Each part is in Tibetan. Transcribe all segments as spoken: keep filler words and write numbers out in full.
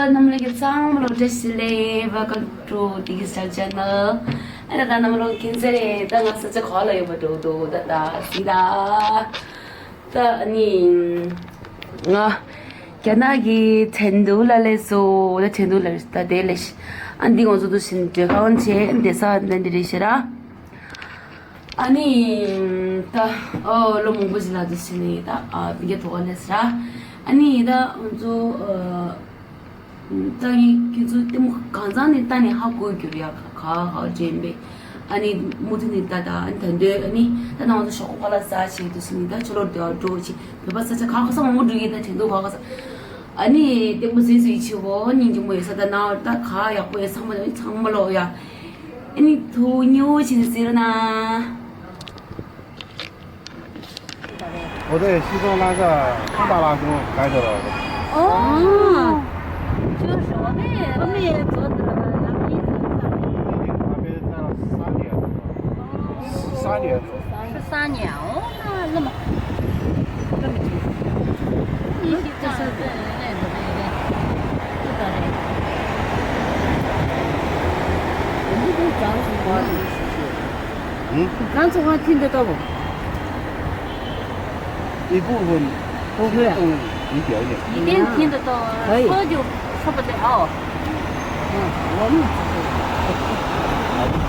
རྣམ་པ་ལྷན་རྒྱས་ཚང་མ་ལ་བཀྲ་ཤིས་བདེ་ལེགས། Welcome to Digital Channel. ཨ་ད་ད་རྣམ་པ་ལྷན་རྒྱས་ཚང་མ་ད་ང་ས་ཆ་ག་ལ་ཡོད་པ་འགྲོ་འདུག་ད་ད་སི་ད། ད་ནི་ང་རྒྱ་ནག་གི་ཁྲེང་ཏུའུ་ལ་སླེབས་སོང་། ད་ཁྲེང་ཏུའུ་ལ་ད་དེ་ལས་ཨ་འདི་ང་ཚོ་དུ་ཕྱིན་འགྲོ་ཁང་བྱས་འདི་ས་འདི་འདི་རེད་ཤེ་ར། ཨ་ནི་ད་ཨོ་ལོ་མང་པོ་ཞིག་ལ་དུ་ཕྱིན་ནས་ད་ཨ་བི་གེ་ཐོག་ལས་ར། ཨ་ནི་ད་ང་ཚོ་ཨ། ད་ངས་ཁྱེད་ཚོ་ལྟད་མོ་གང་ཚང་ནས་ལྟ་ནས་ཧ་གོ་རྒྱུ་རེད་ཡ། ག་ག་ག་དྲན་པས། ཨ་ནི་མུ་མཐུད་ནས་ལྟ་ད། ཨ་ནི་ད་འདོད་ཨ་ནི་ད་ནང་དུ་ཞོགས་པ་ལ་ཟ་བྱེད་དུ་སི་ནི་ད་ཆོ་ལོར་དེ་བ་འགྲོ་ཆེ་བོད་པ་ས་ཆ་ག་ག་ས་མང་པོ་འགྲོ་གི་ད་དྲན་འདུག་ག་ག་ས། ཨ་ནི་ལྟད་མོ་ཟིན་སུ་ཡི་ཆེ་བོ་སྙིང་རྗེ་མོ་ཡོད་ས་ད་ན་ད་ག་ཡག་པོ་ཡོད་ཚང་མ་ཚང་མ་ལོ་ཡ། ཨ་ནི་ཐུགས་ཉོ་བྱེད་ཟེར་ན། 我在西藏拉萨大拉中开的了。哦，就是我们我们也做的拉力。那边待了三年，三年多。十三年哦，那那么那么久。你西藏在那个那个，不得了。我们都讲什么？嗯？讲这话听得到不？ 一部分不会啊。动物表演。一定听得懂啊，可以。说就说不了。嗯，我们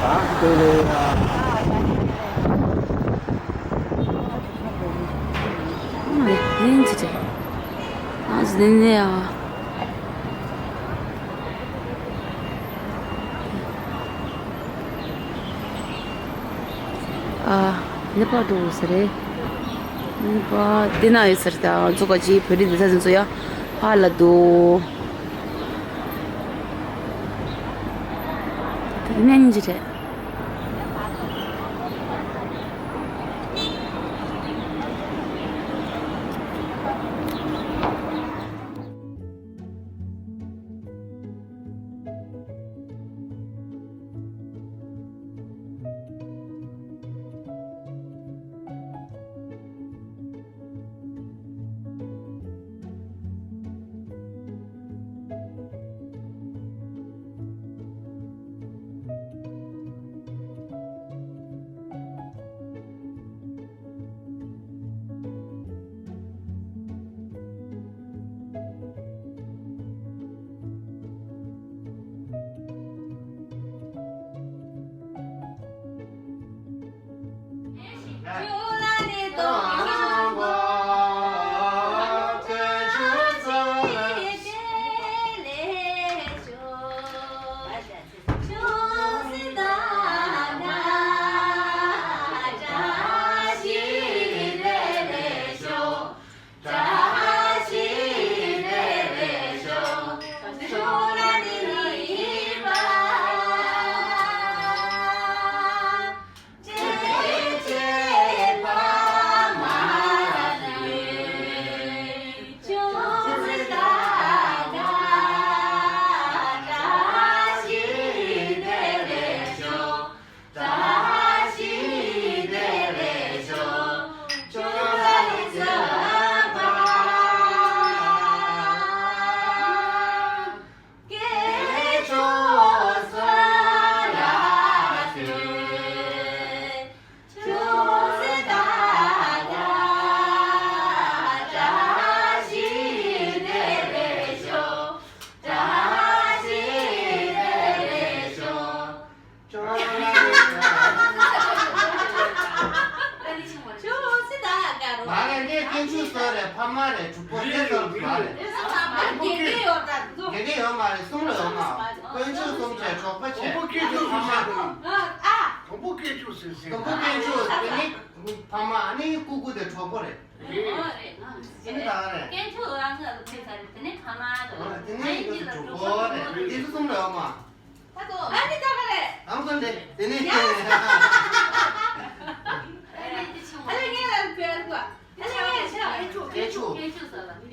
啊，对对啊。嗯，年纪这，那是人家啊。 ཨ། ནེ་པཱལ་འགྲོ་དགོས་ས་རེད། ནེ་པཱལ་འདི་ན་ཡོད་ས་རེད། ད་ང་ཚོ་ག་ཅི་བོད་རིགས་འདི་ས་ཚོ་ཡ་ཕར་ལ་འདུག་དེ་ནས་གཉིས་ཀྱི་རེད། མ་རེད། ངས་དཀོན་མཆོག་གསུམ་རེད། ཕ་མ་རེད། གྲོགས་པོ་དེ་ཚོ་མ་རེད། དགེ་རྒན་ཡོད་ད་དགེ་རྒན་ཡོད་མ་རེད། གསུམ་ལ་ཡོད་མ། དཀོན་མཆོག་གསུམ་བྱས། གྲོགས་པོ་བྱས། ཕ་མ། དང་པོ་དཀོན་མཆོག་ཟེར་ཟེར། དང་པོ་དཀོན་མཆོག་དེ་ནས་ཕ་མ། ཨ་ནི་ཀུ་ཀུ་དེ་གྲོགས་པོ་རེད། རེད། དེ་ནི་ད་ག་རེད། དཀོན་མཆོག་ཨ་ང་ལ་ཕེབས་ཚར་རེད། དེ་ནས་ཕ་མ་དང་། ཨ་དེ་ནས་ཨ་ཡིན་གྱི་ལ་གྲོགས་པོ་རེད། དེ་ཚོ་གསུམ་ལ་ཡོད་མ། ཨ་ནི་ད་ག་རེད། ཨང་ཀང་དེ་དེ་ནས། ཨ་ལེ་ངས་ལ་ཕེབས་ཨ་ལེ་ཀུ། ཨ་ལེ་ངས་ལ་ཕེབས་ཨ་ལེ་ཀུ། དཀོན་མཆོག་དཀོན་མཆོག་ཟེར་ལ།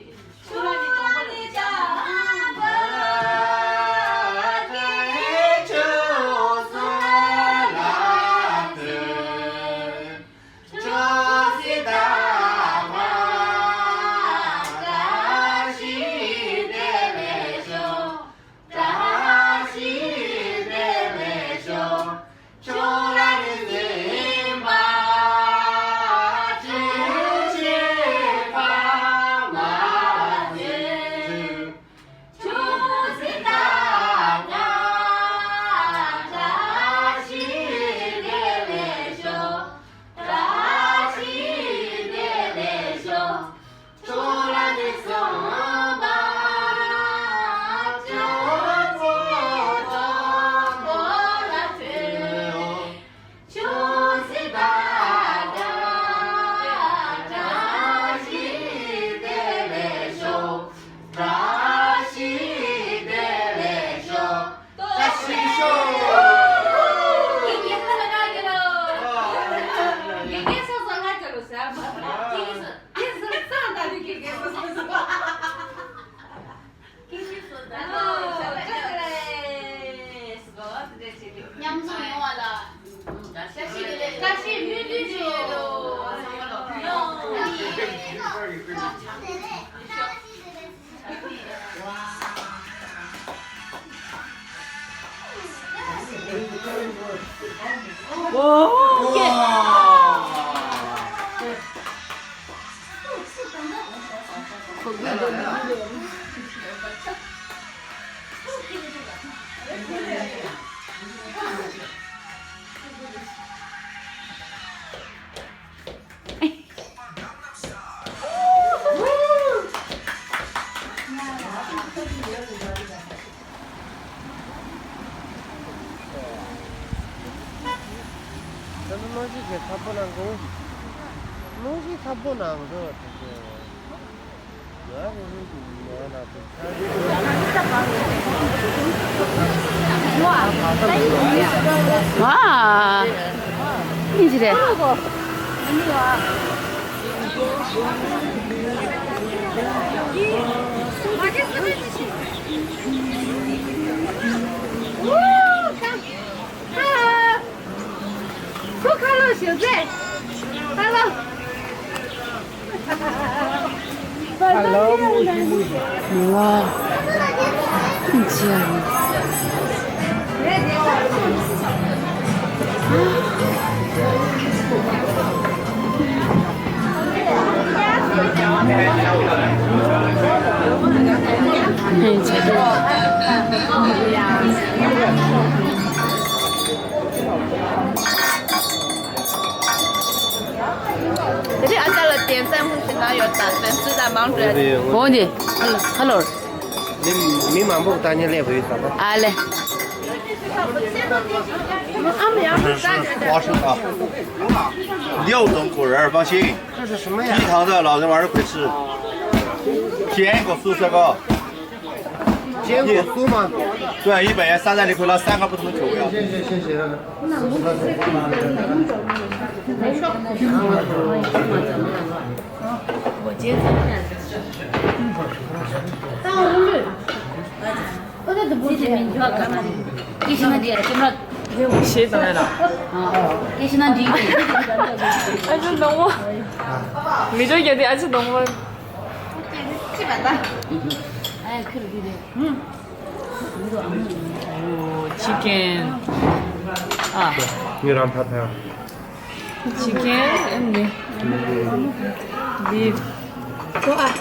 ད་ནི་གནོད་བྱེད་ཀྱི་ཚབ་པོ་ནང་གོ། གནོད་བྱེད་ཚབ་པོ་ནང་གོ་དེ་ཚོ། ཨ། ཨིན་ཇི་རེད། ཁོ་ཁ་ལོ་ཞུ་ཚེ། ཁ་ལོ། ཁ་ལོ་མུ་ཤི་མུ་ཤི། ཝ། ཅི་ཡང་། ཧེ་ཅི། དེ་རིང་ཨ་ཅག་ལ་དེ་མཚན་ཕུད་ཟིན་ན་ཡོད་ད་དེ་སུ་དང་མང་དྲགས། འོ་ནི། ཧ་ལོ། མི་མི་མང་པོ་ལྟ་ཉན་སླེབས་ཡོད་ས་པ། ཨ་ལེ། 六种果仁儿，放心。这是什么呀？低糖的，老人玩儿可以吃。坚果蔬菜糕。坚果酥吗？对，一百元三袋，你可以拿三个不同的口味啊。谢谢谢谢。ཞེས་དང་ལ། ཨ་ཅོ་ནང་མོ། མི་ཅོ་རྒྱ་དེ་ཨ་ཅོ་ནང་མོ། ཨོ། ཅི་ཀེན། ཨ། ངས་རང་ཕར་ཕར། ཅི་ཀེན་ཨེ་ནི། བིབ། ཨ།